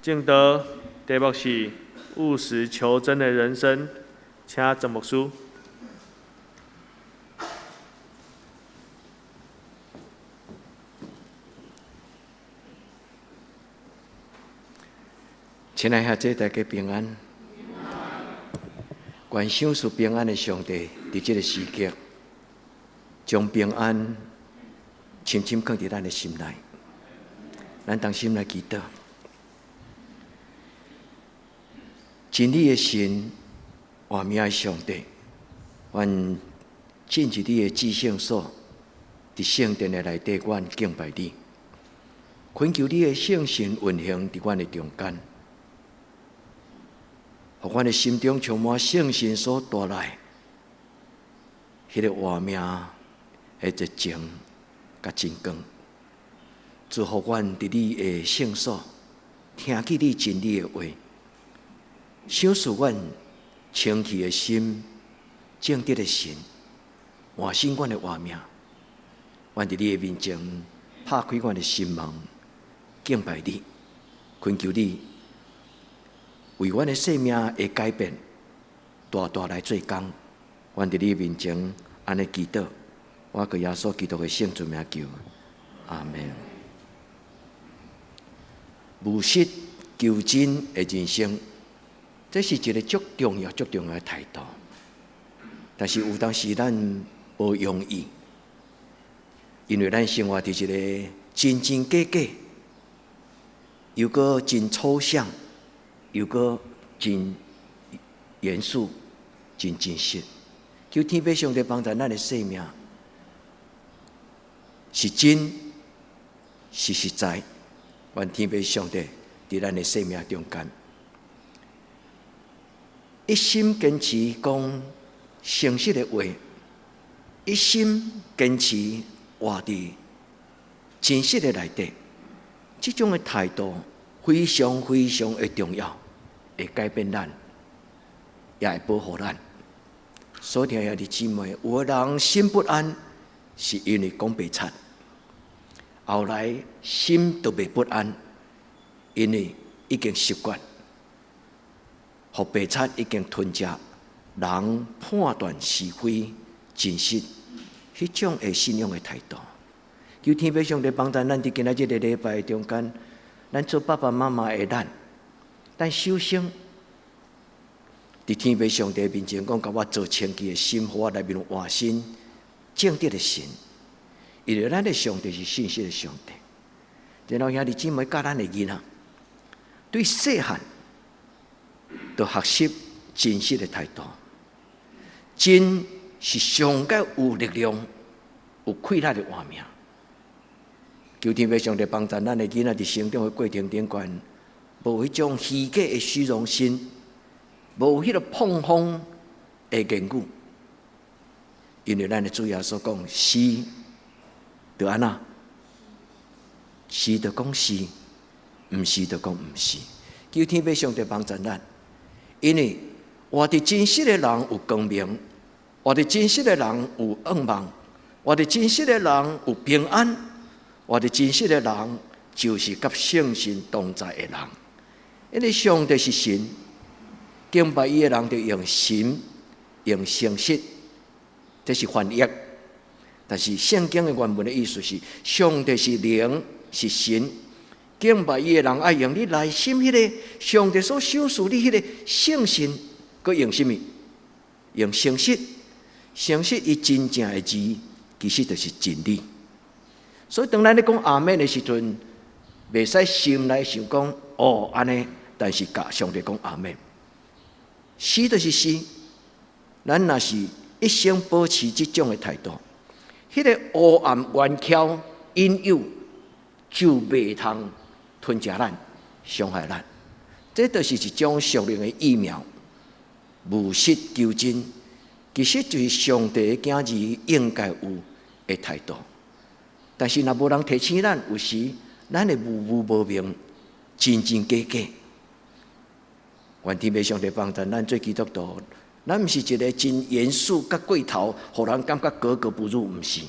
證道題目是務實求真的人生，請鄭牧師。親愛兄弟，大家平安。願賞賜平安的上帝，佇這个時刻，將平安深深囥佇咱的心內。咱同心來祈禱。真理的神，活命的上帝，願進入你的至聖所，佇聖殿的內底，阮敬拜你，懇求你的聖神運行佇阮的中間，予阮的心中充滿聖神所帶來彼个活命的熱情佮真光，祝福阮佇你的聖所聽見你真理的話，賞賜阮清氣的心、正直的神，換新阮的活命。阮佇你的面前拍開阮的心門，敬拜你，懇求你為阮的生命的改變，大大來做工。阮佇你面前按呢祈禱，我閣耶穌基督的聖尊名求，阿們。務實求真的人生，這是一个足重要、足重要的態度。但是有當時咱無容易，因為咱生活佇一个真真假假，又閣真抽象，又閣真嚴肅、真真實。求天父上帝幫助咱的生命是真，是實在。願天父上帝佇咱的生命中間，一心堅持講誠實的話，一心堅持活佇真實的內底，這種的態度非常非常的重要，會改變咱，也會保護咱。所聽兄弟姊妹，有的人心不安，是因為講白賊；後來心都袂不安，因為已經習慣，予白賊已經吞食人判斷是非真實彼種的信仰的態度。求天父上帝幫助咱佇今仔這个禮拜中間，咱做爸爸媽媽的咱，咱首先佇天父上帝面前講，共我做清氣的心，予我內面有活新正直的神。因為咱的上帝是信實的上帝。然後兄弟姊妹教咱的囡仔，對細漢就學習真實的態度。真是上蓋有力量、有氣力的活命。求天父上帝幫助咱的囡仔佇成長的過程頂懸，無彼種虛假的虛榮心，無彼个膨風的言語。因為咱的主耶穌講是，就按怎？是就講是，毋是就講毋是。求天父上帝幫助咱，因為活佇真實的人有光明，活佇真實的人有盼望，活佇真實的人有平安，活佇真實的人就是佮聖神同在的人。因為上帝是神，敬拜伊的人就用神，用誠實，這是翻譯。但是聖經的原文的意思是，上帝是靈，是神，敬拜伊的人愛用你內心彼个上帝所賞賜你彼个聖神，閣用啥物？用誠實，誠實伊真正的字，其實就是真理。所以當咱咧講阿們的時陣，袂使心內想講哦按呢，但是共上帝講阿們，是就是是，咱若是一生保持這種的態度，彼个黑暗冤巧引誘就袂通吞食咱、傷害咱。這就是一種屬靈的疫苗，務實求真，其實就是上帝的囝兒應該有的態度。但是若無人提醒咱，有時咱會模糊無明，真真假假。願天父上帝幫助咱做基督徒，咱毋是一个真嚴肅佮過頭，予人感覺格格不入，毋是。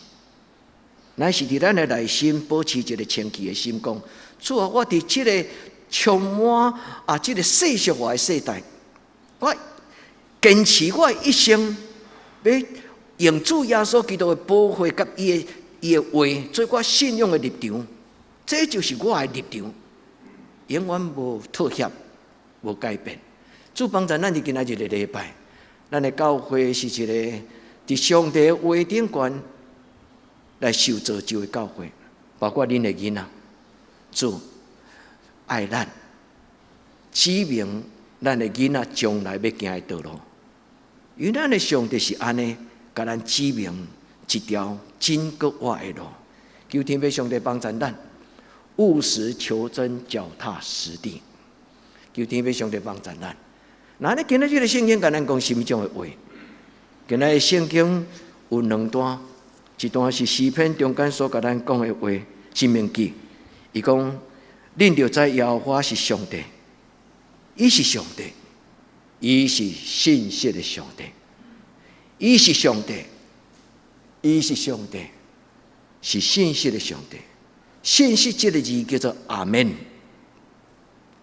咱是佇咱的內心保持一个清氣的心，講主啊，我佇這个充滿啊這个世俗化的世代，我堅持我一生欲用主耶穌基督的寶血佮伊的話做我信仰的立場，這就是我的立場，永遠無妥協，無改變。主幫助咱佇今仔日的禮拜，咱的教會是一個佇上帝話頂懸來受造就的教會，包括恁的囡仔，主愛咱，指明咱的囡仔將來欲行的道路。因為咱的上帝是按呢，共咱指明一條真閣活的路。求天父上帝幫助咱，務實求真，腳踏實地。求天父上帝幫助咱。那呢，今仔這个聖經共咱講啥物種的話？今仔的聖經有兩段，一段是詩篇中間所共咱講的話，申命記。伊講：恁著知耶和華是上帝，伊是上帝，伊是信實的上帝，伊是上帝，伊是上帝，是信實的上帝。信實這个字叫做阿門。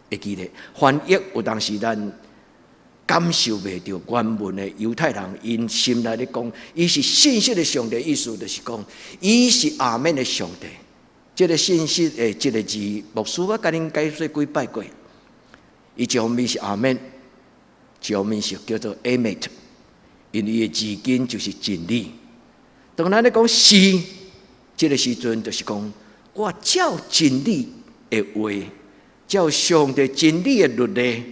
會記得翻譯有當時咱感受袂著原文的猶太人，𪜶心內咧講，伊是信實的上帝，意思就是講，伊是阿門的上帝。這个信實的這个字，牧師我共恁解說幾擺過。伊一方面是阿門，一方面是叫做 emet，因為伊的字根就是真理。當咱咧講是，這个時陣就是講，我照真理的話，照上帝真理的律例，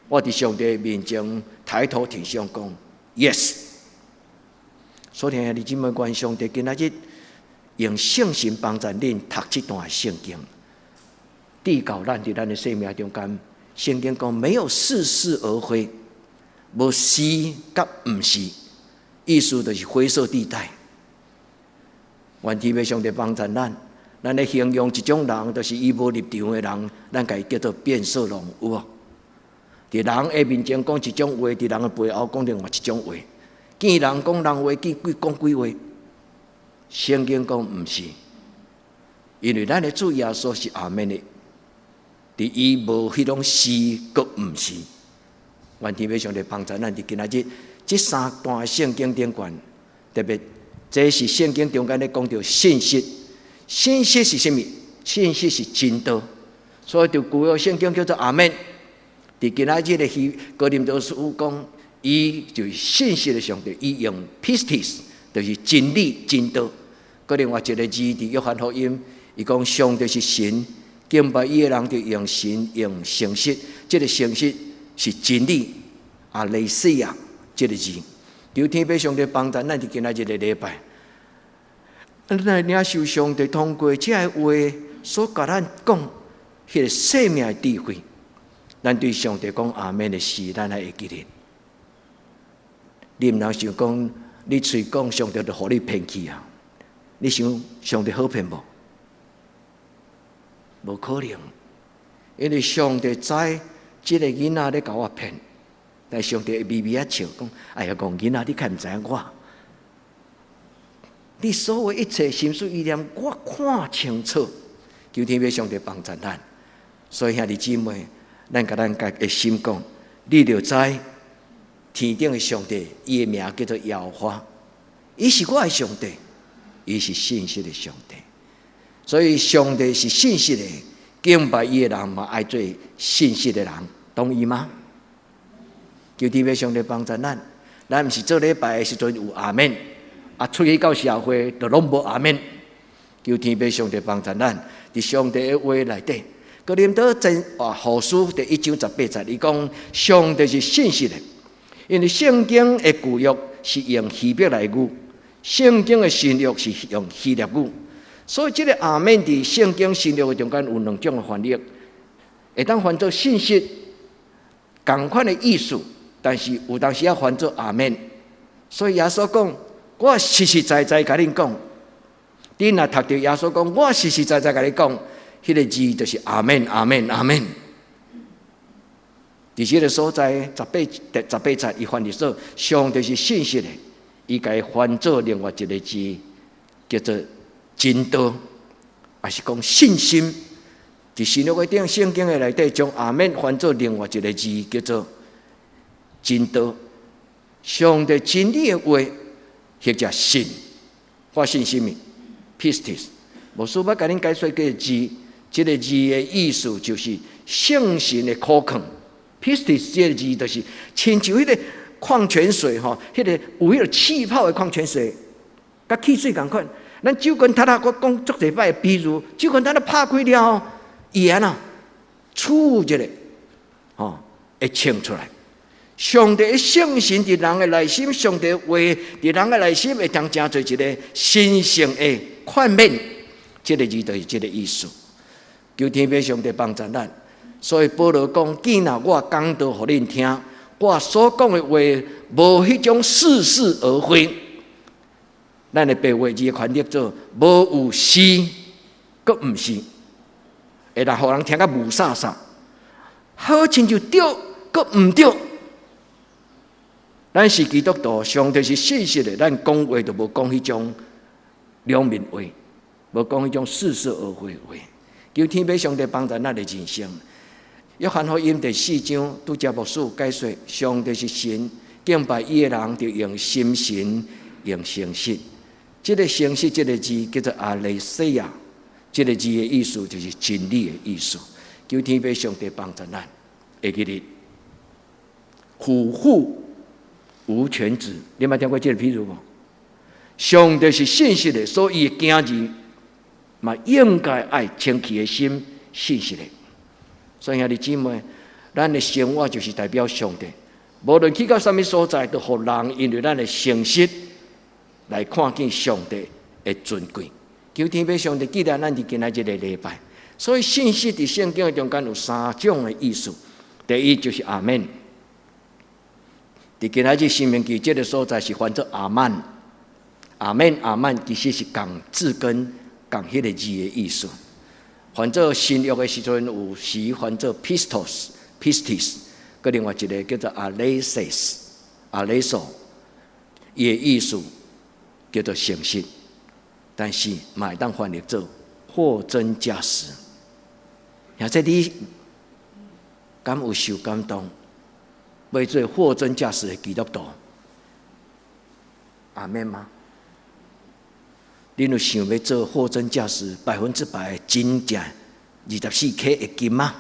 我佇上帝面前抬頭挺胸講 yes。所以兄弟姊妹，願上帝今仔日用聖神幫助恁讀這段聖經，指教咱佇咱的生命中間。聖經講沒有似是而非，無是佮毋是，意思就是灰色地帶。願天父上帝幫助咱，咱咧形容一種人，就是伊無立場的人，咱共伊叫做變色龍，有無？佇人的面前講一種話，佇人的背後講另外一種話。見人講人話，見鬼講鬼話。聖經講毋是，因為咱的主耶穌是阿門的，佇伊無彼種是閣毋是。願天父上帝幫助咱佇今仔日這三段聖經頂懸，特別這是聖經中間咧講著信實。信實是啥物？信實是真道，所以佇舊約聖經叫做阿門。佇今仔日的希哥林多書講，伊就是信實的上帝，伊用 pistis 就是真理真道。閣另外一個字佇約翰福音，伊講上帝是神，敬拜伊的人就用神用誠實，這个誠實是真理。aletheia這个字，求天父上帝幫助咱佇今仔日的禮拜，咱來領受上帝通過這个話所共咱講彼个生命的智慧。咱對上帝講阿門的時，咱愛會記得。你毋通想講，你喙講上帝就予你騙去啊？你想上帝好騙無？無可能，因為上帝知這个囡仔咧共我騙，但上帝會微微仔笑講：哎呀，戇囡仔，你較毋知影我？你所有一切心思意念，我看清楚。求天父上帝幫助咱。所以兄弟姊妹，咱共咱家的心講，你著知天頂的上帝，伊的名叫做耶和華，伊是我的上帝，伊是信實的上帝。所以上帝是信實的，敬拜伊的人嘛愛做信實的人，同意嗎？求天父上帝幫助咱，咱毋是做禮拜的時陣有阿門，啊出去到社會就攏無阿門。求天父上帝幫助咱，佇上帝的話內底。哥林多前啊後書第一章十八節，伊講上帝是信實的，因為聖經的舊約是用希伯來語，聖經的新約是用希臘語，所以這个阿門佇聖經新約的中間有兩種的翻譯，會當翻做信實，仝款的意思，但是有當時也翻做阿門。所以耶穌講，我實實在在共恁講，恁若讀著耶穌講，我實實在在共你講。彼个字就是阿門，阿門，阿門。佇這个所在，第十八節，伊翻譯說，上帝是信實的，伊共伊翻做另外一个字，叫做真道，抑是講信心。佇新約的頂聖經的內底，將阿們翻做另外一個字，叫做真道。上帝真理的話，或者信，發信什物？Pistis。牧師欲共恁解說這個字，這個字的意思就是聖神的苦礦。Pistis 這個字就是親像彼個礦泉水吼，彼個有彼個氣泡的礦泉水，佮汽水仝款。咱酒罐頭仔，我講足濟擺，比如酒罐頭仔拍開了後，伊按怎出一個，吼，會衝出來。上帝的聖神佇人的內心，上帝話佇人的內心會當成做一個神聖的豁免，這個字就是這個意思。求天父上帝幫助咱。所以保羅講：既若我講道予恁聽，我所講的話無彼種似是而非。咱的白話字翻譯做無有是，閣毋是，會來予人聽甲霧煞煞，好親像對，閣毋對。咱是基督徒，上帝是信實的，咱講話就無講彼種兩面話，無講彼種似是而非的話。求天父上帝幫助咱的人生。約翰福音第四章，拄才牧師解說，上帝是神，敬拜伊的人，就用心神，用誠實。這個誠實這個字叫做aletheia，這個字的意思就是真理的意思。求天父上帝幫助咱，會記得虎父無犬子，你捌聽過這個譬喻無？上帝是信實的，所以伊的囝兒嘛應該愛清氣的心，信實的。所以兄弟姊妹，咱的生活就是代表上帝。無論去到啥物所在，都予人因為咱的誠實來看見上帝的尊貴。求天父上帝記得咱佇今仔這個禮拜。所以信實佇聖經中間有三種的意思。第一就是阿們。佇今仔日申命記這個所在是翻做阿曼，阿們阿曼其實是仝字根仝彼個字的意思。翻做新約的時陣有時翻做 pistos pistis，閣另外一個叫做 alethes aletheia，伊的意思叫做誠實，但是嘛會當翻譯做貨真價實。或者你敢有受感動，欲做貨真價實的基督徒？阿們嗎？恁有想欲做貨真價實、100%的真正24 K 的金嗎？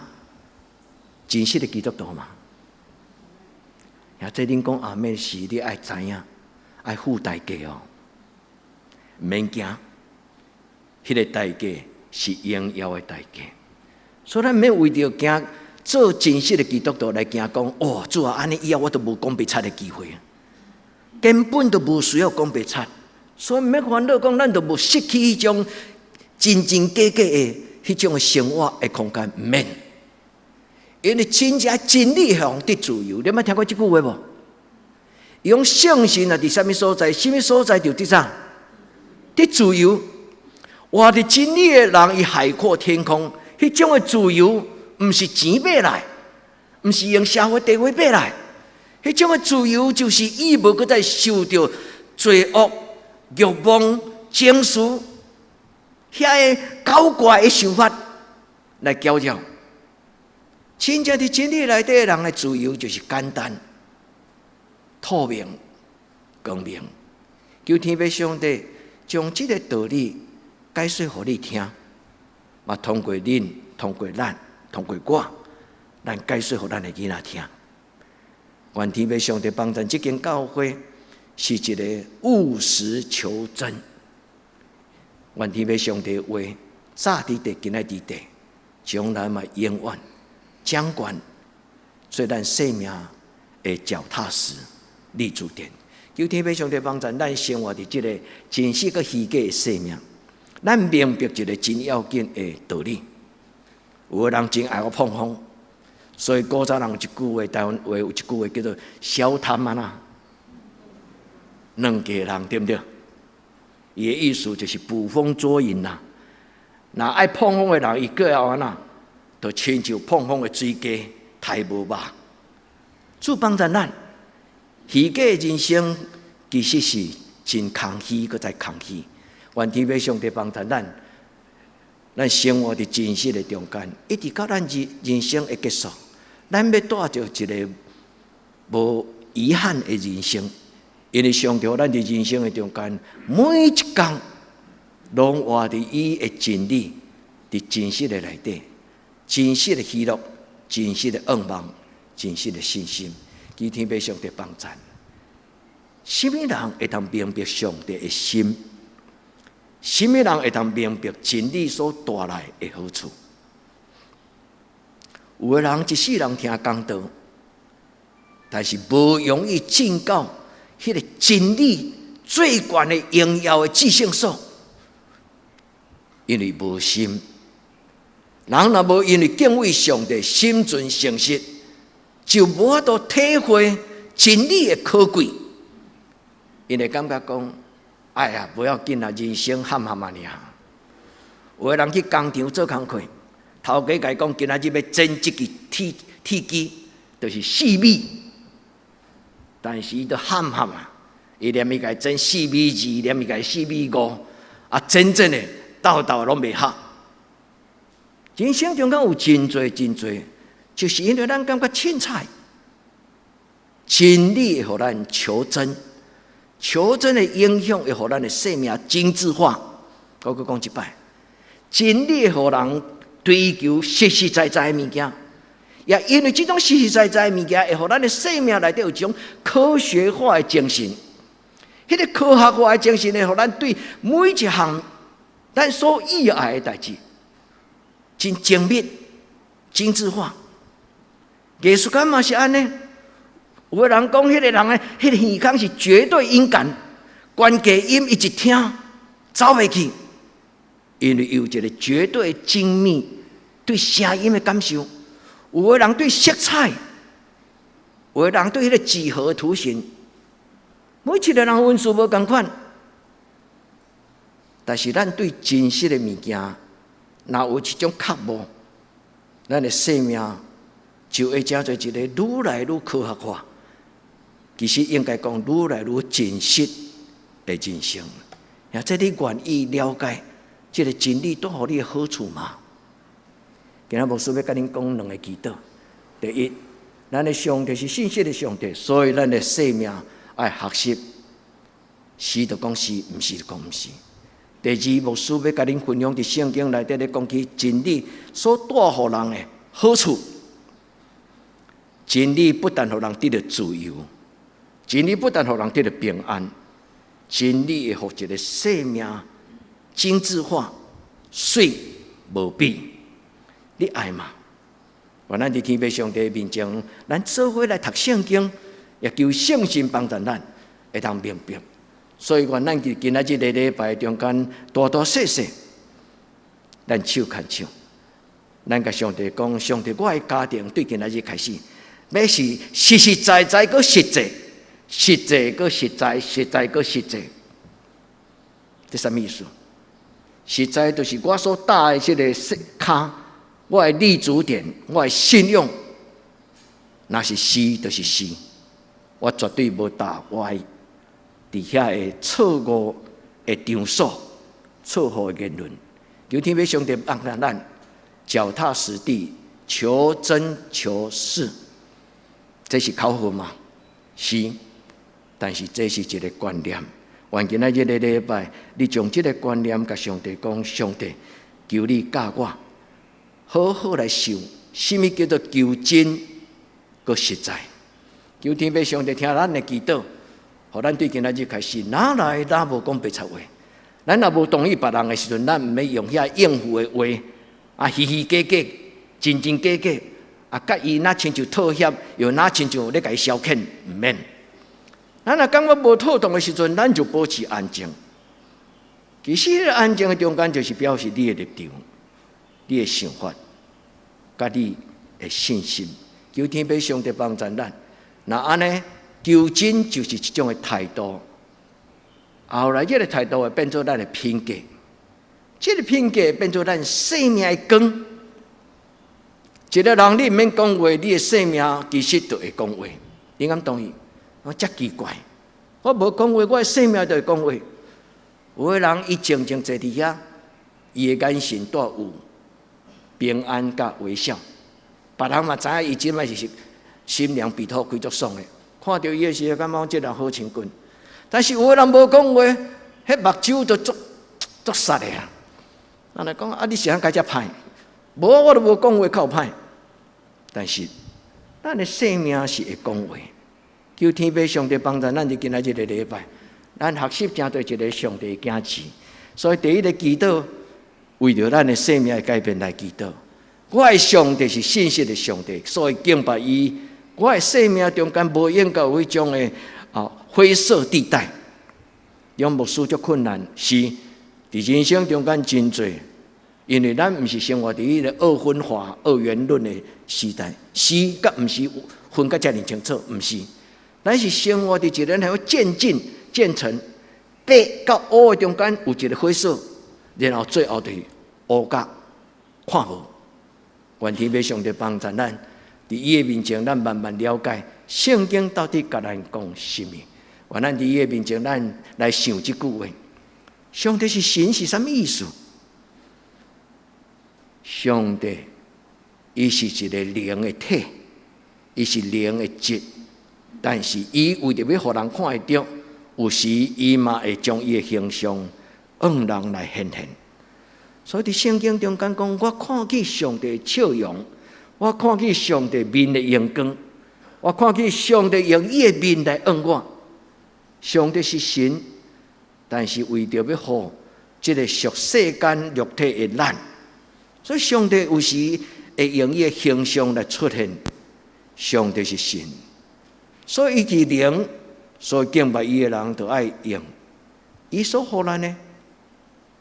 真實的基督徒嗎？或者恁講阿們時，你愛知影，愛付代價哦，毋免驚，彼個代價是榮耀的代價。所以咱毋免為著驚做真實的基督徒來驚講，哦，主啊，按呢以後我都無講白賊的機會，根本都無需要講白賊。所以毋免煩惱講，咱都無失去彼種真真假假的彼種的生活的空間，毋免。因為真正真理予得自由，你捌聽過這句話無？伊講聖神啊，佇啥物所在？啥物所在就得啥？得自由。活佇真理的人，伊海闊天空。彼種的自由，毋是錢買來，毋是用社會地位買來。彼種的自由，就是伊無閣再受著罪惡、欲望、情緒遐个搞怪的想法來攪擾。真正佇真理內底的人的自由，就是簡單、透明、光明。求天父上帝將這個道理解說予你聽，嘛通過恁，通過咱，通過我，咱解說予咱的囡仔聽。願天父上帝幫助這間教會是一個務實求真。願天父上帝話早佇地，今仔佇地，將來嘛永遠掌權，做咱生命的腳踏石、立足點。求天父上帝幫助咱生活佇這個真實閣虛假的生命。咱明白一個真要緊的道理。有的人真愛閣膨風，所以古早人有一句話，台灣話有一句話叫做“小貪啊啦，兩家人”，對毋對？伊的意思就是捕風捉影啦。若愛膨風的人，伊閣要按怎？就親像膨風的水雞，刣無肉。主幫助咱，虛假的人生其實是真空虛，閣再空虛。願天父上帝幫助咱，咱生活佇真實的中間，一直到咱人生的結束，咱欲帶著一个無遺憾的人生，因為上帝予咱佇人生的中間，每一工攏活佇伊的真理，佇真實的內底，真實的喜樂，真實的願望，真實的信心。求天父上帝幫贊。啥物人會當明白上帝的心？啥物人會當明白真理所帶來的好處？有的人一世人聽講道，但是無容易進到彼个真理最懸的榮耀的至聖所，因為無心。人若無因為敬畏上帝，心存誠實，就無法度體會真理的可貴。𪜶會感覺講：哎呀，無要緊啦，人生坎坎仔爾。有的人去工廠做工課，頭家共伊講，今仔日欲剪這支鐵鐵枝，就是4米。但是伊都坎坎啊，伊連伊共剪4米2，連伊共4米5，啊，真正的鬥鬥攏袂合。人生中間有真濟真濟，就是因為咱感覺凊彩，真理會予咱求真，求真的影響會予咱的生命精緻化。我閣講一擺，真理會予人追求實實在在的物件，也因為這種實實在在的物件，會予咱的生命內底有一種科學化的精神。彼個科學化的精神會予咱對每一項咱所意愛的代誌，真精密、精緻化。藝術家嘛是按呢，有的人講，彼个人的彼个耳孔是絕對音感，懸低音伊一聽走袂去，因為有一個絕對精密對聲音的感受。有的人對色彩，有的人對彼個幾何圖形，每一個人恩賜無仝款，但是咱對真實的物件，若有這種渴慕，咱的生命就會成做一個愈來愈科學化。其實應該講愈來愈真實的人生。或者你願意了解這个真理帶予你的好處嗎？今仔牧師欲共恁講兩个祈禱。第一，咱的上帝是信實的上帝，所以咱的生命愛學習，是就講是，毋是就講毋是。第二，牧師欲共恁分享佇聖經內底咧講起真理所帶予人的好處。真理不但予人得著自由，真理不但予人得著平安，真理會予一个生命精緻化、媠無比。你愛嗎？願咱佇天父上帝面前，咱做伙來讀聖經，也求聖神幫助咱會當明白。所以，願咱佇今仔日个禮拜中間，大大細細，咱手牽手，咱共上帝講：上帝，我的家庭對今仔日開始，欲是實實在在閣實際，實際閣實在，實在閣實際。這啥物意思？實在就是我所踏的這个跤，我的立足點，我的信仰，若是是，就是是，我絕對無踏歪佇遐的錯誤的場所，錯誤的言論。求天父上帝幫助咱，腳踏實地，求真求是，這是口號嗎？是，但是這是一个觀念。願今仔日个禮拜，你將這个觀念共上帝講：上帝，求你教我，好好來想，啥物叫做求真閣實在。求天父上帝聽咱的祈禱，予咱對今仔日開始，哪來哪無講白賊話？咱若無同意別人的時陣，咱毋免用遐應付的話，啊，虛虛假假，真真假假，啊，佮伊若親像妥協，又若親像咧共伊消遣，毋免。咱若感覺無妥當的時陣，咱就保持安靜。其實，彼个安靜的中間，就是表示你的立場、你的想法、佮你的信心。求天父上帝幫助咱。若按呢，求真就是一種的態度。後來，這个態度會變做咱的品格，這个品格變做咱生命的光。一个人你毋免講話，你的生命其實就會講話。你敢同意？我遮奇怪，我無講話，我的生命就會講話。有的人伊靜靜坐佇遐，伊的眼神帶有平安佮微笑。別人嘛知影伊這擺是心涼鼻頭開足爽的，看著伊的時候，感覺這人好親近。但是有的人無講話，彼目睭就足足殺的啊！人來講啊，你是按怎共遮歹？無，我都無講話較歹。但是咱的生命是會講話。求天父上帝幫助咱，佇今仔日的禮拜，咱學習成做一个上帝的囝兒。所以第一个祈禱，為著咱的生命的改變來祈禱。我的上帝是信實的上帝，所以敬拜伊。我的生命中間無應該有彼種的灰色地帶，用牧師足困難，是佇人生中間真濟，因為咱毋是生活佇彼个二分法、二元論的時代，是佮毋是分甲遮爾清楚，毋是。咱是生活佇一个還有漸進、漸層，白佮烏的中間有一个灰色，然後最後就是烏佮看無。願天父上帝幫助咱，佇伊的面前，咱慢慢了解聖經到底共咱講啥物。願咱佇伊的面前，咱來想這句話：上帝是神是啥物意思？上帝，伊是一个靈的體，伊是靈的質，但是伊為著欲予人看會著，有時伊嘛會將伊的形象向人來顯現。所以佇聖經中間講，我看見上帝的笑容，我看見上帝面的榮光，我看見上帝用伊的面來向我。上帝是神，但是為著欲予這个屬世間肉體的咱，所以上帝有時會用伊的形象來出現。上帝是神，所以伊是靈，所以敬拜伊的人就愛用伊所予咱的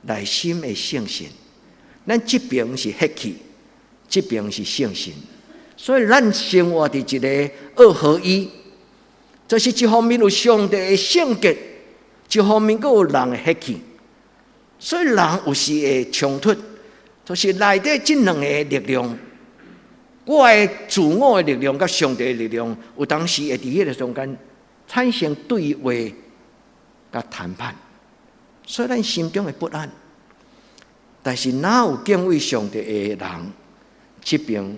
內心的聖神。咱這邊是血氣，這邊是聖神，所以咱生活佇一个二合一，就是一方面有上帝的聖潔，一方面閣有人的血氣，所以人有時會衝突，就是內底這兩個力量，我的自我的力量佮上帝的力量，有當時會佇彼个中間產生對話佮談判，所以咱心中會不安。但是，若有敬畏上帝的人，這邊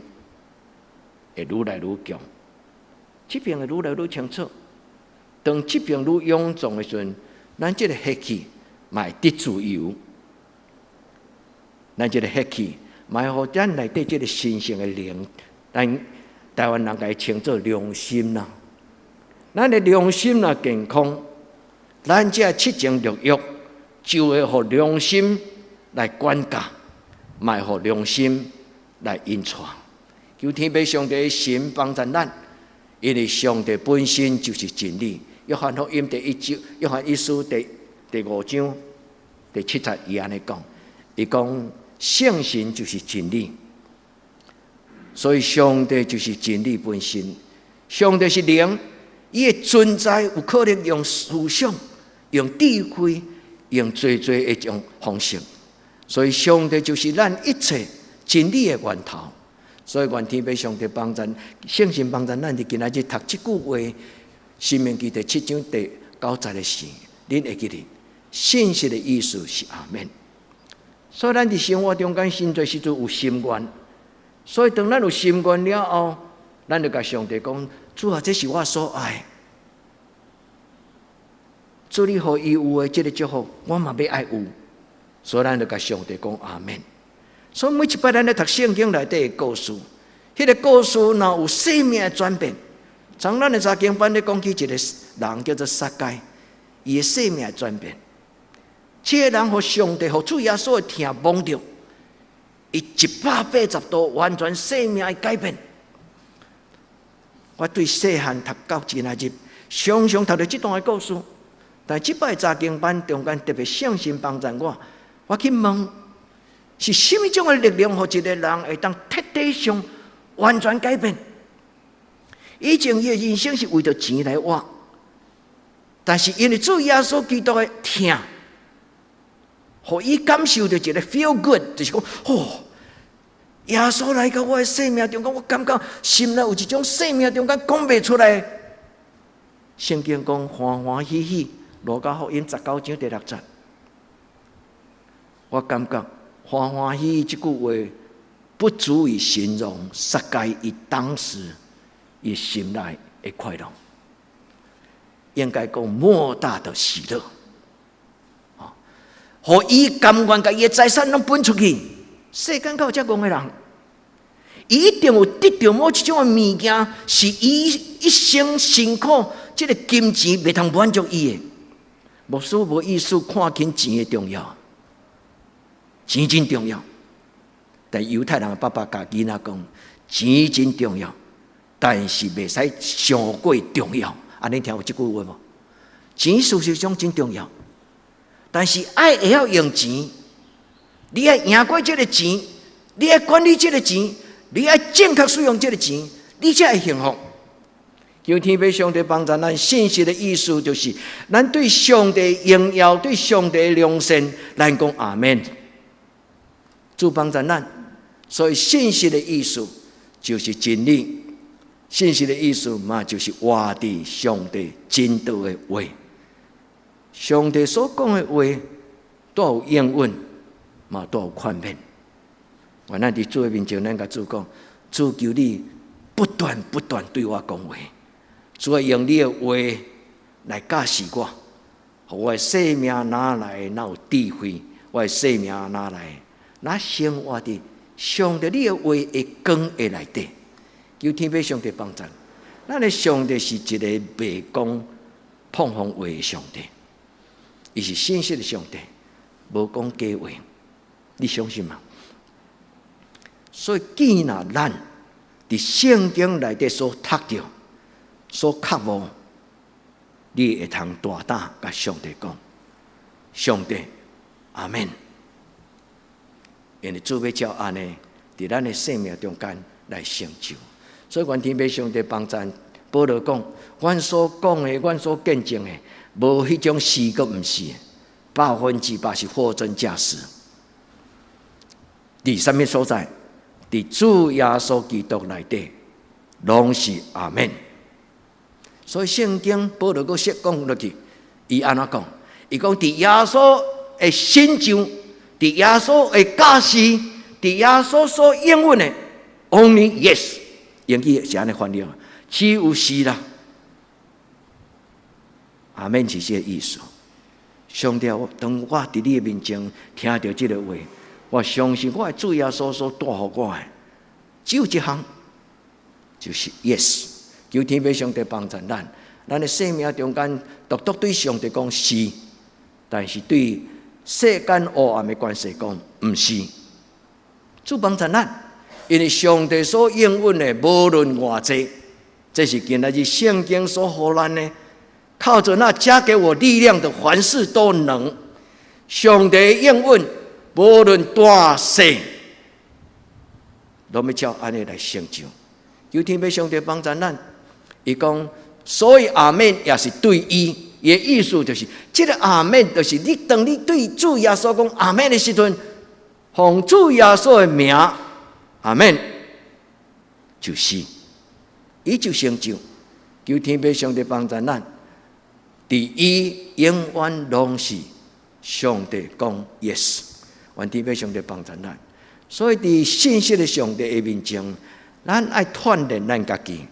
會愈來愈強，這邊會愈來愈清楚。當這邊愈勇壯的時陣，咱這个血氣嘛會得自由。咱這个血氣嘛會予咱內底這个神聖的靈，咱台灣人共伊稱做良心啦。咱的良心若健康，咱這七情六欲就會予良心來管教，嘛會予良心來引帶。求天父上帝神幫助咱，因為上帝本身就是真理。約翰福音第一章，約翰一書第五章第七節，伊按呢講，伊講聖神就是真理，所以上帝就是真理本身。上帝是靈，伊的存在有可能用思想、用智慧、用濟濟的種方式。所以上帝就是咱一切真理的源頭。所以願天父上帝幫助，聖神幫助咱，佇今仔日讀這句話，申命記第7章第9節的時，恁會記得信實的意思是阿們。所以咱佇生活中間，真濟時陣有心願。所以當咱有心願了後，咱就共上帝講：主啊，這是我所愛。主你予伊有的這个祝福，我嘛欲愛有。所以咱就共上帝講阿們。所以每一擺咱咧讀聖經內底的故事，彼个故事若有生命的轉變，從咱的查經班咧講起一个人叫做撒該，伊的生命轉變，這个人予上帝、予主耶穌的疼摸著，伊180度完全生命的改變。我對細漢讀到今仔日，常常讀著這段的故事，但這擺查經班中間特別聖神幫助我，我去問是啥物種的力量，予一个人會當徹底上完全改變？以前伊的人生是為著錢來活，但是因為主耶穌基督的疼，予伊感受著一个 feel good，就是講，哦，耶穌來到我的生命中間，我感覺心內有一種生命中間講袂出來。聖經講歡歡喜喜，路加福音19章第6節，我感覺歡歡喜喜這句話不足以形容撒該伊當時伊心內的快樂，應該講莫大的喜樂。予伊甘願共伊的財產攏分出去，世間敢有遮戇的人？伊一定有得著某一種的物件，是伊一生辛苦，這个金錢袂通滿足伊的。牧師無意思看輕錢的重要，錢真重要。但猶太人的爸爸共囡仔講，錢真重要，但是袂使傷過重要。按呢聽有這句話無？錢事實上真重要，但是愛會曉用錢，你愛贏過這个錢，你愛管理這个錢，你愛正確使用這个錢，你才會幸福。求天父上帝幫助咱，信實的意思就是，咱對上帝榮耀、對上帝良善，咱講阿們。主幫助咱，所以信實的意思就是真理。信實的意思嘛，就是活佇上帝真道的話。上帝所講的話，都有應允，嘛都有寬免。願咱佇主的面前，咱共主講：主，求你不斷不斷對我講話。主啊，用你的話來教示我，予我的生命若來若有智慧，我的生命若來若生活佇上帝你的話的光的內底。求天父上帝幫助。咱的上帝是一個袂講膨風話的上帝，伊是信實的上帝，無講假話。你相信嗎？所以，既若咱佇聖經內底所讀著、所確悟，你會通大膽共上帝講：上帝，阿們。因為主欲照按呢，佇咱的生命中間來成就。所以，願天父上帝幫贊。保羅講：阮所講的，阮所見證的，無彼種是閣毋是，100%是貨真價實。佇啥物所在？佇主耶穌基督內底，攏是阿們。所以聖經保羅閣說講落去，伊按怎講？伊講佇耶穌的成就，佇耶穌的教示，佇耶穌所應允的，Only yes，英語是按呢翻譯，只有是啦。阿們是這个意思。上帝，當我佇你的面前聽著這个話，我相信我的主耶穌所帶予我的，只有一項，就是 yes。求天父上帝幫助咱，咱的生命中間，獨獨對上帝講是，但是對世間黑暗的權勢講毋是。主幫助咱，因為上帝所應允的，無論偌濟，這是今仔日聖經所予咱的，靠著那加給我力量的，凡事都能。上帝應允，無論大細，攏欲照按呢來成就。求天父上帝幫助咱。伊講，所以阿們也是對伊，伊的意思就是，這个阿們就是你當你對主耶穌講阿們的時陣，奉主耶穌的名，阿們，就是，伊就成就。求天父上帝幫助咱，佇伊永遠攏是上帝講 yes，願天父上帝幫助咱。所以佇信實的上帝的面前，咱愛鍛鍊咱家己，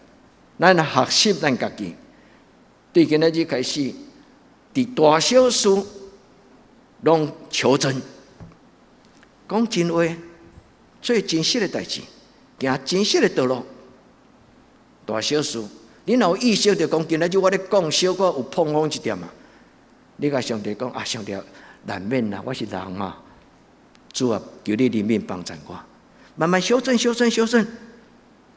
咱學習咱家己。對今仔日開始，佇大小事攏求真，講真話，做真實的代誌，行真實的道路。大小事，你若有意識著講，今仔日我咧講小可有膨風一點啊，你共上帝講啊，上帝難免啦，我是人嘛，主啊，求你憐憫幫助我，慢慢修正、修正、修正，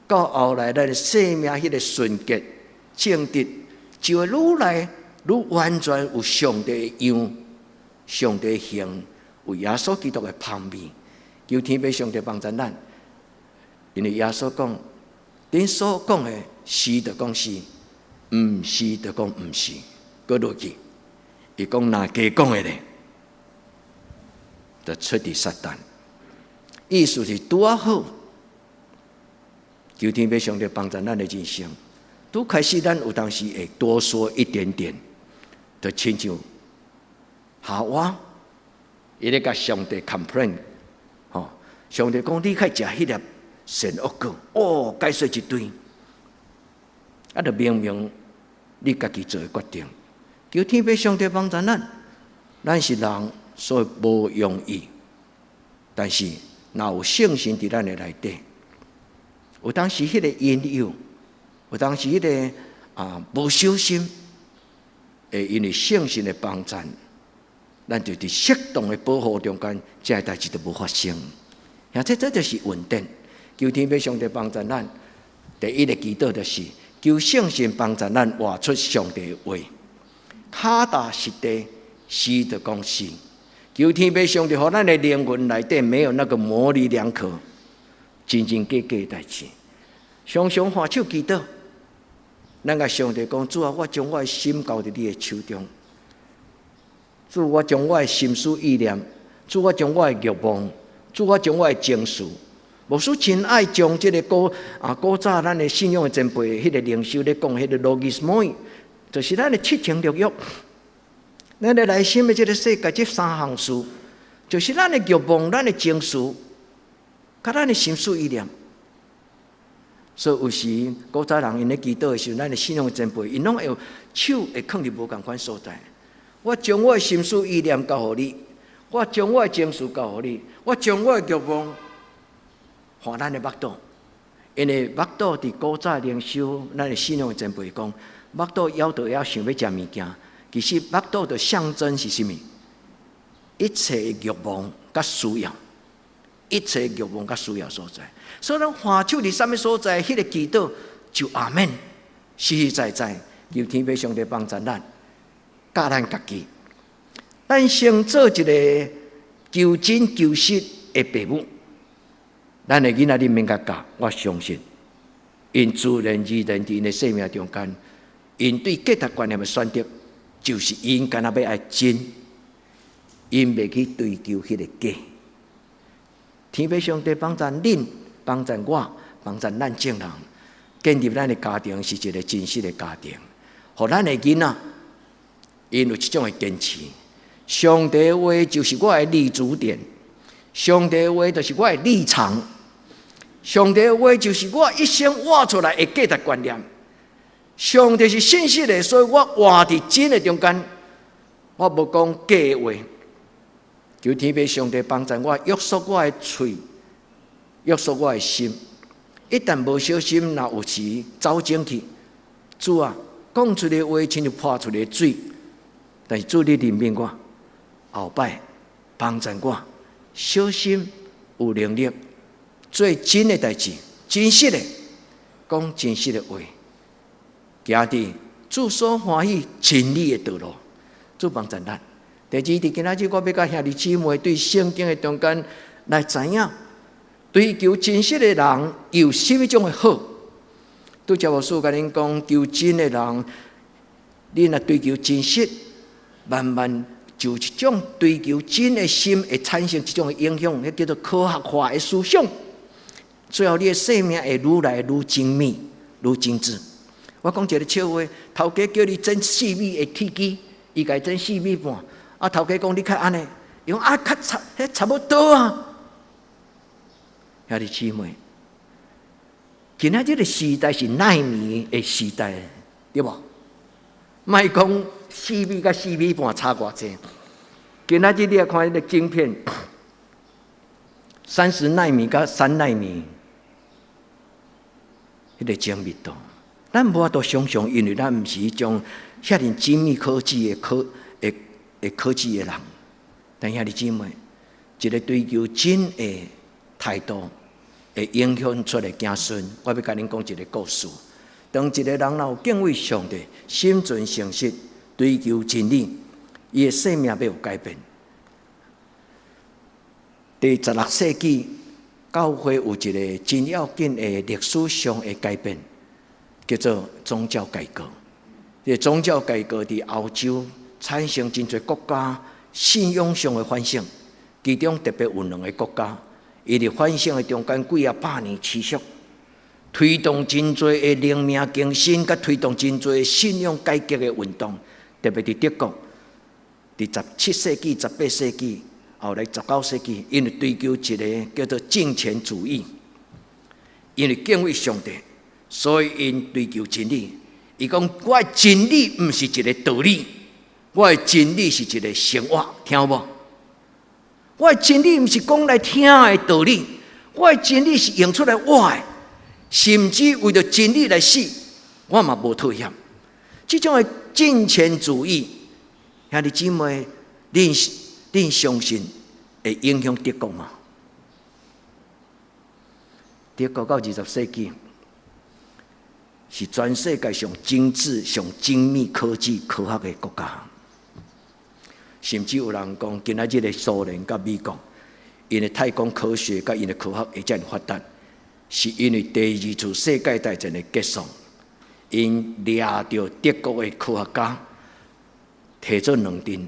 到後來咱的生命彼个純潔正直，就會愈來愈完全有上帝的樣，上帝的形，有耶穌基督的芳味。求天父上帝幫助咱，因為耶穌講，恁所講的是就講是，毋是就講毋是，閣落去，伊講若加講的咧，就出佇撒旦。意思是拄仔好，求天父上帝幫助咱的人生。拄開始咱有當時會多說一點點，就親像夏娃，伊咧共上帝 complain，上帝講你較食彼粒善惡果，哦，解說一堆，啊，就明明你家己做的決定。求天父上帝幫助咱，咱是人，所以無容易。但是若有聖神佇咱的內底，有當時彼個引誘，有當時彼個啊無小心，會因為聖神的幫助，咱就佇適當的保護中間，這个代誌就無發生。而且這就是穩定。求天父上帝幫助咱。第一个祈禱就是求聖神幫助咱活出上帝的話，跤踏實地，是就講是。求天父上帝，予咱的靈魂內底沒有那個模稜兩可、真真假假的代誌。常常按手祈禱，咱共上帝講：主啊，我將我的心交佇你的手中。主，我將我的心思意念，主，我將我的慾望，主，我將我的情緒。牧師真愛將這个古早咱的信仰的前輩，彼个靈修咧講，彼个 logismoi，就是咱的七情六欲。咱的內心的這个世界，這三項事，就是咱的慾望、咱的情緒，佮咱的心思意念。所以有時古早人𪜶咧祈禱的時陣，咱的信仰的前輩，𪜶攏會有手會囥佇無仝款所在。我將我的心思意念交予你，我將我的情緒交予你，我將我的慾望予咱的腹肚，因為腹肚佇古早靈修，咱的信仰的前輩講，腹肚枵著枵想欲食物件，其實腹肚就象徵是啥物？一切的慾望佮需要，一切慾望佮需要所在。所以咱按手佇啥物所在，彼个祈禱就阿們，實實在在，求天父上帝幫助咱，教咱家己，咱先做一个求真求實的父母。咱的囡仔你免共教，我相信，𪜶自然而然佇𪜶的生命中間，𪜶對價值觀念的選擇，就是𪜶干焦欲愛真，𪜶袂去追求彼个假。天父上帝幫助恁，幫助我，幫助咱眾人，建立咱的家庭是一个真實的家庭，予咱的囡仔，𪜶有這種的堅持。上帝話就是我的立足點，上帝話就是我的立場。上帝話就是我一生活出來的價值觀念。上帝是信實的，所以我活佇真的中間，我無講假話。求天父上帝幫助我約束我的喙，約束我的心。一旦無小心，若有時走精去，主啊，講出的話親像潑出的水，但是主你憐憫我，後擺幫助我，小心有能力。做真的代誌，真實的講真實的話，行佇主所歡喜真理的道路，主幫助咱。第二，佇今仔日我欲佮兄弟姊妹對聖經的中間來知影，追求真實的人有啥物種的好。拄才牧師共恁講，求真的人，你若追求真實，慢慢就一種追求真的心會產生一種的影響，彼叫做科學化的思想。最後，你的生命會愈來愈精密、愈精緻。我講一个笑話，頭家叫你剪4米的鐵枝，伊共剪4米半。啊，頭家講你較按呢，伊講啊，較差，彼差不多啊。兄弟姊妹，今仔這个時代是奈米的時代，對無？莫講4米佮4米半差偌濟。今仔日你來看彼个晶片，30奈米佮3奈米，彼个精密度，咱無法度想象，因為咱毋是彼種遐爾精密科技的科技的人。但兄弟姊妹，一个追求真的態度，會影響出來子孫。我欲共恁講一个故事。當一个人若有敬畏上帝，心存誠實，追求真理，伊的生命欲有改變。佇16世紀，教會有一个真要緊的歷史上的改變，叫做宗教改革。這个宗教改革佇歐洲產生真濟國家信仰上的反省，其中特別有兩个國家，伊佇反省的中間幾仔百年持續，推動真濟的靈命更新，佮推動真濟信仰改革的運動。特別佇德國，佇17世紀、18世紀，後來19世紀，𪜶追求一个叫做敬虔主義，因為敬畏上帝，所以𪜶追求真理。伊講我的真理毋是一个道理，我的真理是一个生活，聽有無？我的真理毋是講來聽的道理，我的真理是用出來活的，甚至為著真理來死，我嘛無妥協。這種的敬虔主義，兄弟姊妹，恁相信會影響德國嗎？德國到20世紀是全世界上精緻、上精密科技科學的國家。甚至有人講，今仔日的蘇聯佮美國，𪜶的太空科學佮𪜶的科學會遮爾發達，是因為第二次世界大戰的結束，𪜶掠著德國的科學家，提做兩陣，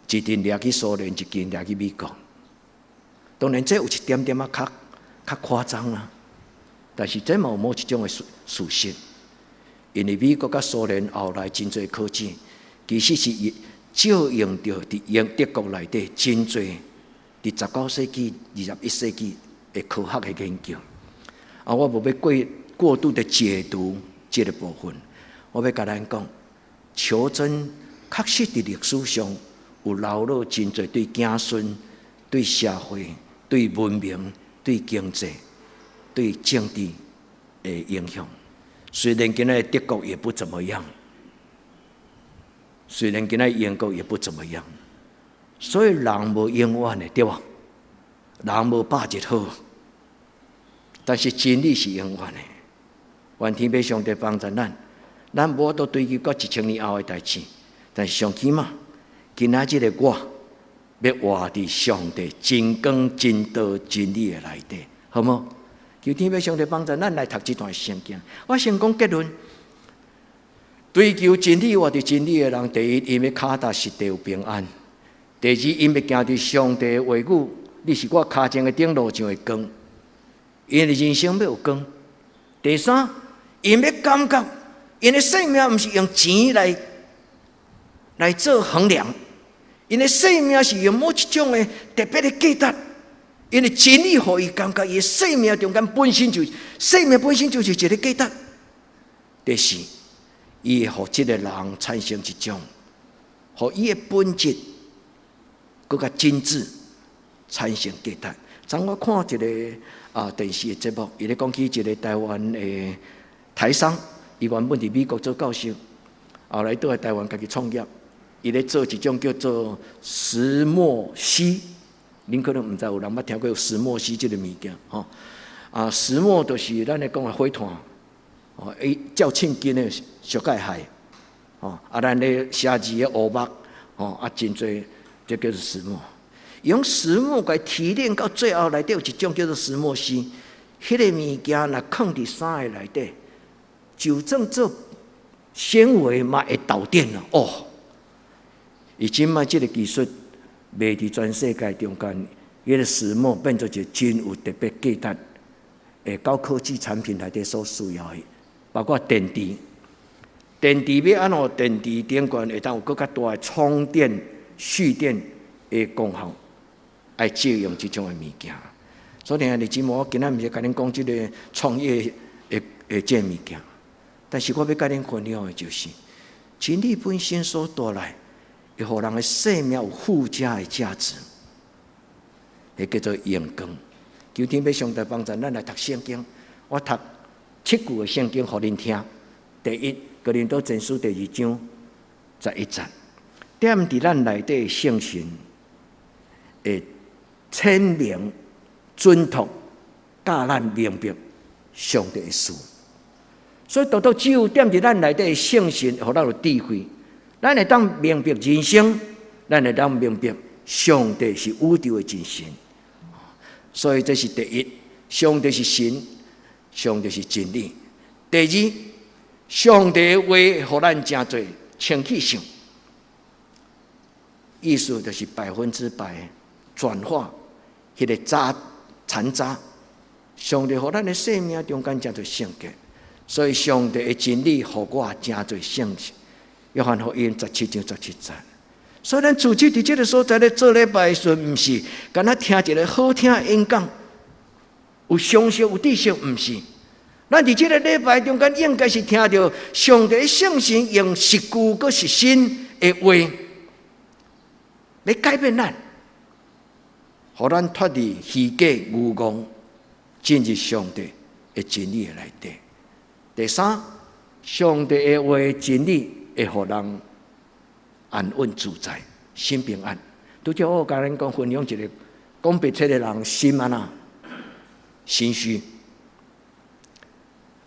一陣掠去蘇聯，一陣掠去美國。當然，這有一點點仔較較誇張啦，但是這嘛有某一種的事實，因為美國佮蘇聯後來真濟科技，其實是借用著佇英德國內底真濟佇19世紀、21世紀的科學的研究。啊，我無欲過過度的解讀這个部分，我欲共咱講，求真確實佇歷史上有留落真濟對子孫、對社會、對文明、對經濟、對政治的影響。雖然今仔德國也不怎麼樣，雖然今仔英國也不怎麼樣，所以人無永遠的，對無？人無百日好，但是真理是永遠的。願天父上帝幫助咱，咱無法度追求到1000年後的代誌，但是上起碼今仔日的我，欲活佇上帝真光、真道、真理的內底，好無？求天父上帝幫助咱來讀這段聖經。我先講結論：追求真理、活佇真理的人，第一，𪜶的跤踏實地有平安；第二，𪜶欲行佇上帝的話語，你是我跤前的燈，路上的光。𪜶的人生欲有光。第三，𪜶欲感覺，𪜶的生命毋是用錢來做衡量，𪜶的生命是用某一種的特別的價值。因為真理予伊感覺，伊的生命中間本身就生命本身就是一个價值。第四，伊會予這个人產生一種，予伊的本質閣較精緻產生價值。昨我看一个電視的節目，伊咧講起一个台灣的台商，伊原本佇美國做教授，後來倒來台灣家己創業，伊咧做一種叫做石墨烯。恁可能毋知有人捌聽過石墨烯這个物件，吼啊，石墨就是咱咧講的火炭，哦，伊照凊筋的小介害，吼啊，咱咧寫字的烏木，吼啊，真濟，這叫做石墨。用石墨共伊提煉到最後內底有一種叫做石墨烯，彼个物件若囥佇衫的內底，就算做纖維嘛會導電咯。哦，伊這擺這个技術賣佇全世界中間，彼个石墨變做一个真有特別價值的高科技產品內底所需要的，包括電池。電池欲按怎電池頂懸會當有閣較大的充電、蓄電的功效，愛借用這種的物件。所以兄弟姊妹，我今仔毋是共恁講這個創業的這个物件，但是我欲共恁分享的就是，真理本身所帶來，會予人的生命有附加的價值，彼叫做榮光。求天父上帝幫助咱來讀聖經，我讀七句的聖經予恁聽。第一，哥林多前書第二章11節，踮佇咱內底聖神會顯明準確教咱明白上帝的事。所以，獨獨只有踮佇咱內底聖神，予咱有智慧，咱會當明白人生，咱會當明白上帝是宇宙的真神。所以這是第一，上帝是神，上帝是真理。第二，上帝的話予咱成做清氣性，意思就是100%轉化彼个渣殘渣。上帝予咱的生命中間成做聖潔，所以上帝的真理予我成做聖潔。約翰福音17章17節。所以咱自己佇這个所在咧做禮拜的時陣，毋是干焦聽一个好聽的演講，有常識有知識，毋是。咱佇這个禮拜中間，應該是聽著上帝聖神用實句閣實身的話，來改變咱，予咱脫離虛假虛妄，進入上帝的真理的內底。第三，上帝的話真理會予人安穩自在，心平安。拄才我共恁講分享一个講白賊的人心按怎？心虛。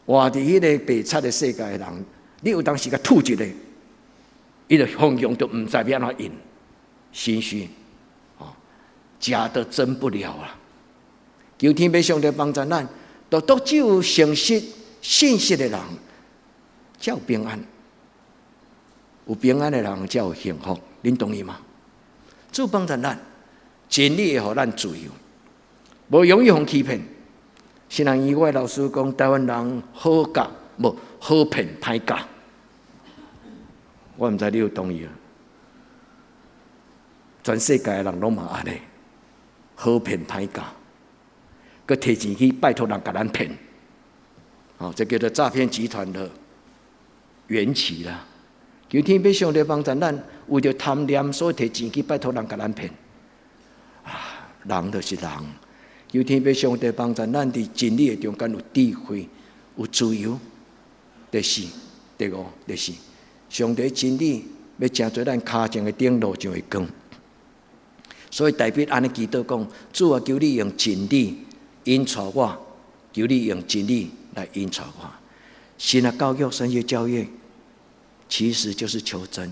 活佇彼个白賊的世界的人，你有當時共吐一个，伊就方向就毋知欲按怎用，心虛，哦，假的真不了啊！求天父上帝幫助咱，獨獨只有誠實、信實的人，才有平安。有平安的人才有幸福，恁同意嗎？主幫助咱，真理會予咱自由，無容易予欺騙。新人以外老師講，台灣人好教，無好騙歹教。我毋知你有同意啊？全世界的人攏嘛按呢，好騙歹教，閣提錢去拜託人共咱騙，哦，這叫做詐騙集團的緣起啦。求天父上帝幫助咱，為著貪念，所以提錢去拜託人共咱騙。啊，人就是人。求天父上帝幫助咱，佇真理的中間有智慧、有自由。第四、第五、第四，上帝真理欲成做咱跤前的燈，路上的光。所以大衛按呢祈禱講：主啊，求你用真理引導我，求你用真理來引導我。神學教育、神學教育，其實就是求真。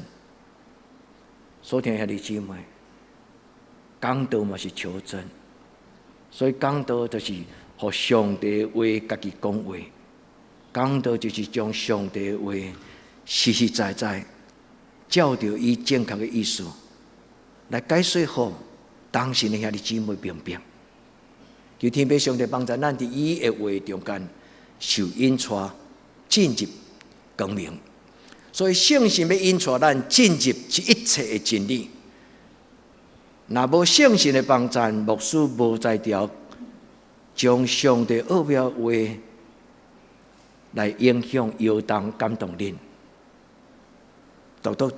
所聽兄弟姊妹，講道嘛是求真，所以講道就是予上帝話家己講話，講道就是將上帝話實實在在照著伊正確的意思來解說，予當時的兄弟姊妹明白。求天父上帝幫助咱佇伊的話中間受引帶進入光明。所以聖神欲引帶咱進入這一切的真理。若無聖神的幫助，牧師無才調將上帝奧妙話來影響、搖動、感動恁。獨獨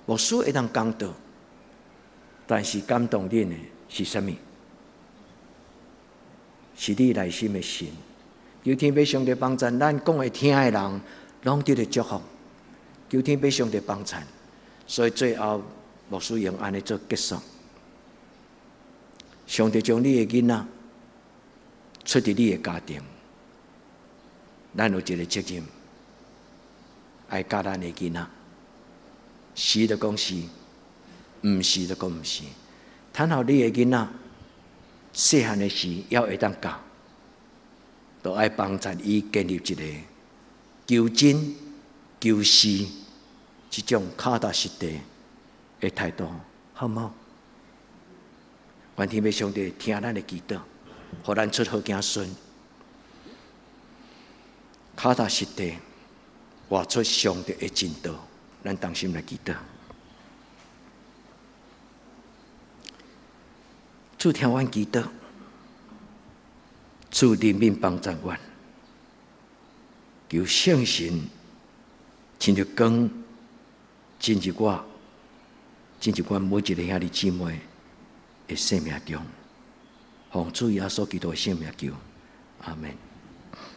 牧師會當講道，但是感動恁的是啥物？是你內心的神。求天父上帝幫助咱講會聽的人，攏得著祝福。求天父上帝幫助，所以最後牧師用按呢做結束。上帝將你的囡仔出佇你的家庭，咱有一個責任，愛教咱的囡仔，是就講是，毋是就講毋是。趁予你的囡仔細漢的時，猶會當教，都愛幫助伊建立一個求真、求是這種腳踏實地的態度，好無？願天父上帝聽咱的祈禱，予咱出好子孫，腳踏實地，活出上帝的真道。咱同心來祈禱。主聽阮祈禱，主憐憫幫助阮，求聖神親像光進入我，進入阮每一个兄弟姊妹的生命中，奉主耶穌基督的聖名求，阿門。